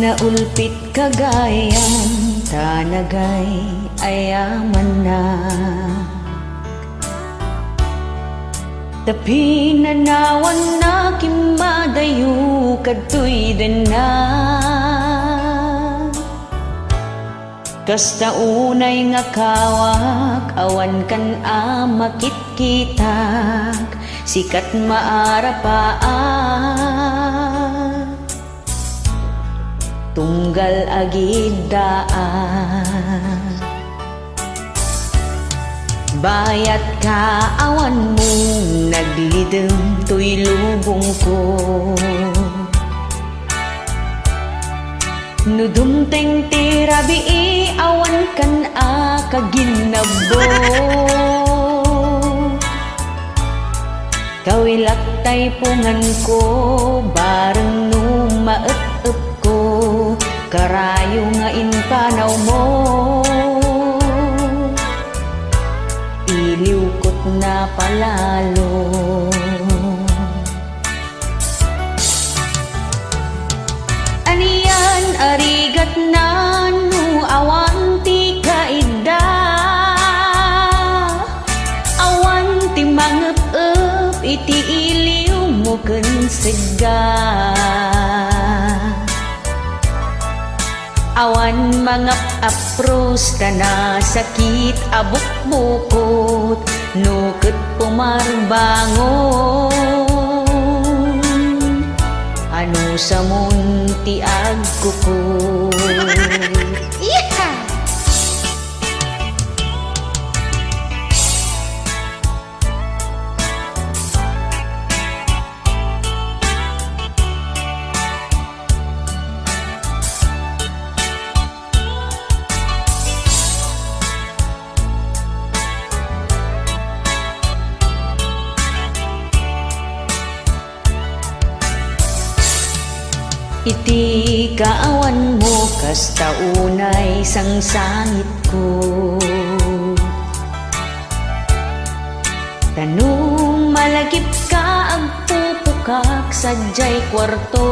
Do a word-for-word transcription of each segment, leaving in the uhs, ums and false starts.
Naulpitka gayam ta nagay-ayamannak. Ta pinanawannak immadayo kadtoy dennak. Kasta unay nga kawak, awan kan a makitkitak, sikat maarapaak. Tunggal agiddaak. Bayatka awan mong naglidem toy lubongko. No dumteng ti rabii, awan kan a kaginnabbo. Kawilak tay punganko, bareng no maep-epko, karayo nga impanawmo, iliwkot na palalo. Anian a rigatna no awan ti kaidda? Awan ti mangep-ep iti iliwmo ken segga. Awan mangap-apros ta nasakit a bukbukot no ket pumarbangon. Anusamon ti agkukot. Yeehaw! Iti kaawanmo kasta unay sangsangitko. Ta no malagipka, agpupukak sadiay kuarto.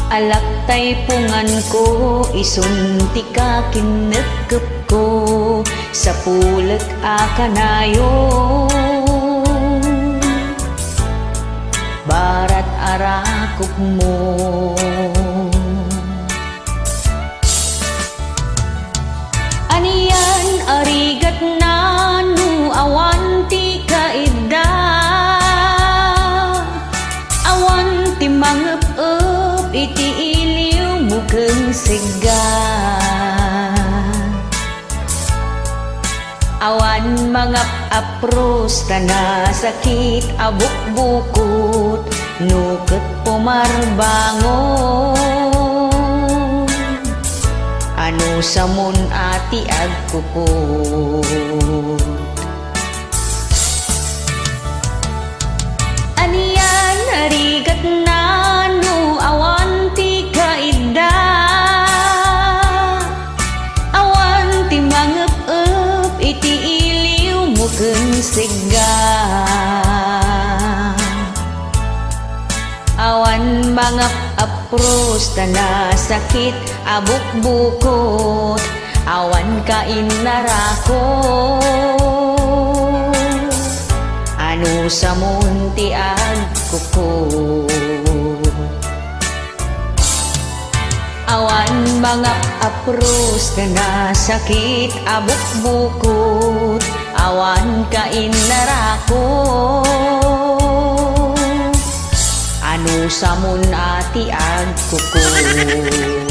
Alak tay punganko, isun ti kakinnepkepko, sapulek a kanayon, barat a rakupmo. Anian a rigatna no awan ti kaidda? Awan ti mangep-ep iti iliwmo ken segga. Awan mangap-apros ta nasakit a bukbukot no ket pumarbangon. Anusamon a ti agkukot. Anian a rigatna no awan ti kaidda? Awan ti mangep-ep iti iliwmo ken segga. Awan mangap-apros ta nasakit a bukbukot, awan ka innarakot. Anusamon ti agkukot. Awan mangap-apros ta nasakit a bukbukot, awan ka innarakot. Anusamon a ti agkukot.